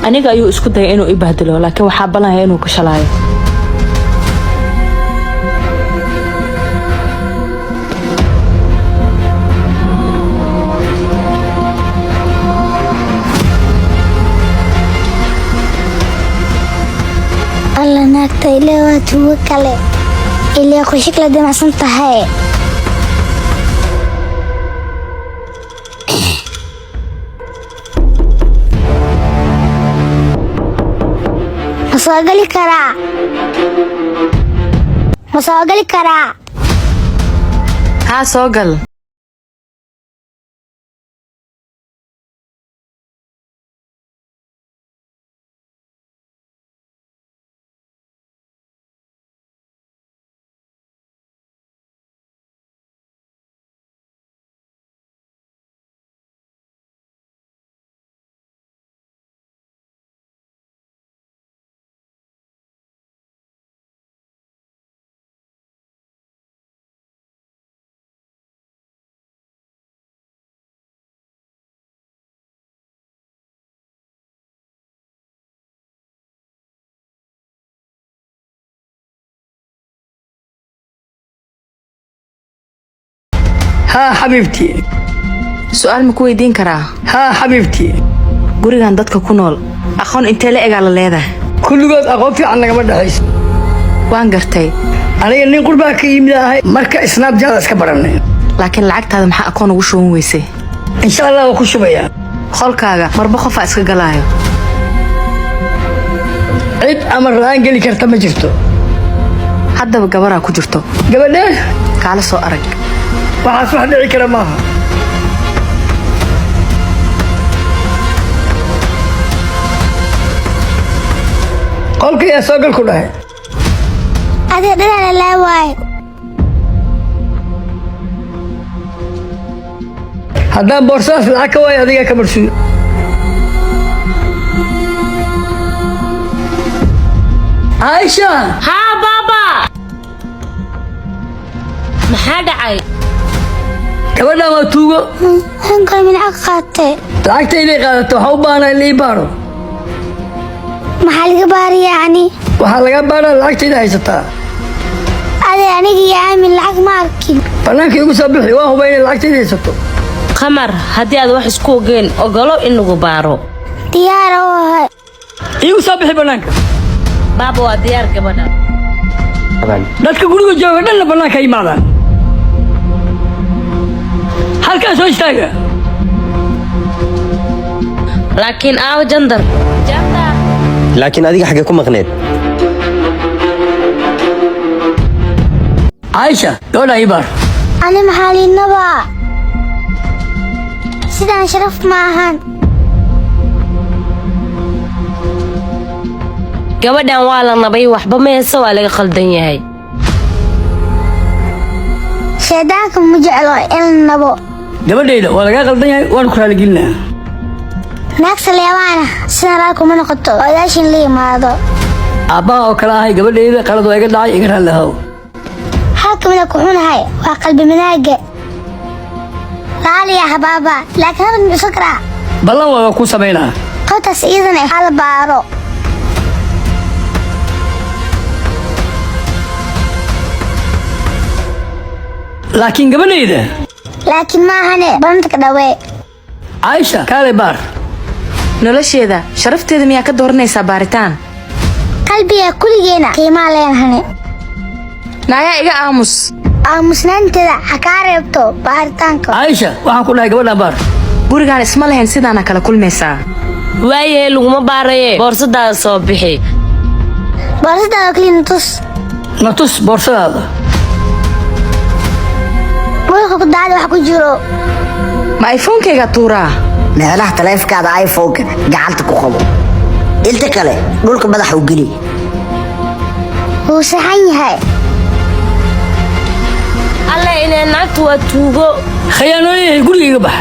Aniga ayuu isku dayay inuu i bahdilo, laakiin waxaa ballanaya inuu ka shalaayo. Alla, naagta ilaa waa tuugo kale, ilaa qushig la damacsan tahay. Ma soo gali karaa? Ma soo gali karaa? Haa, soo gal. Haa xabiibtii. Su'aal ma ku weydiin karaa? Haa xabiibtii. Gurigan dadka ku nool aqoon intee la egaa la leedahay? Kulligood aqoon fiican nagama dhexayso. Waan gartay. Aniga nin qurbaa ka yimid ahay, marka Snapchat iska barannay. Laakiin lacagtaada maxaa akoon ugu shuban weysay? Insha Allah waa ku shubayaa. Qolkaaga marba qofaa iska galaayo. Cid amar la'aan geli karta ma jirto. Haddaba gabaraa ku jirto. Gabadhee? Kaala soo arag. Waxaas wax dhici kara maaha. Qolka yaa soo gal ku dhahay? Adiga dhanaa laa waaye. Haddaan boorsadaas lacag ka waayo, adigaa ka marsuul. Caaisha. Haa baaba, maxaa dhacay? Gabadhan waa tuugo. Hankaa min lacag qaatay. Lacagta inay qaadato waxaa u baahnaa in la ii baaro. Maxaa laga baariyaa ani? Waxaa laga baaraa lacagtayda haysataa. Ade, aniga iyo aamin lacag ma arkin. Bannaanka igu soo bixi, waan hubaa inay lacagtayda haysato. Qamar, haddii aad wax isku ogeen, ogolo in lagu baaro. Diyaara u ahay. Iigu soo bixi bannaanka. Baaba, waa diyaar gabadha. Dadka guriga jooga dhanna bannaanka yimaadaan, halkaa soo istaaga. Laakiin aawo Jandar? Jandar. Laakiin adiga xaggee ku maqneed? Caaisha, gabadha ii baar. Ani maxaa liinaba? Sidaan sharaf ma ahan. Gabadhan waa la nabay, waxba ma heese, waa laga khaldan yahay. Shaydaanka ma jeclo in la nabo. Gabadhayda waa lagaa qaldan yahay, waan ku raaligelinaa. Naag saleebaana sidan raal kuma noqoto odaashin la yimaado. Aabbaha oo kale ahay, gabadhayda qalad waa iga dhacay, iga raalli ahow. Halka mida ku xunahay waa qalbi manaaga. Raali ah baaba, laakiin hadda muxuu karaa? Ballan waa kuu samaynaa. Qoltaas iyadana hala baaro. Laakiin gabadhayda. Laakiin maahane, ballanta ka dhawee. Caaisha, kaalay baar. Nolosheeda sharafteeda miyaa ka dooranaysaa baaritaan? Qalbiga kuligeena qiimaa leenahane. Naayaa, iga aamus. Aamusnaanteeda ha kaa reebto baaritaanka. Caaisha, waxaan ku dhahay gabadhan baar. Gurigaan isma lahayn sidaana kala kulmaysaa. Waayahe, laguma baaraye, boorsadaada soo bixi. Boorsadaada keliya na tus. Na tus boorsadaada. Dhulka ku daadi wax ku jiro. Ma iPhonekayga tuuraa? Meelaha taleefankaada iPhone-ka gacanta ku qabo, inta kale dhulka madaxa u geli. Wuu saxan yahay. Alle, inay naagtu waa tuugo. Khayaanooyahay, gurigayga bax.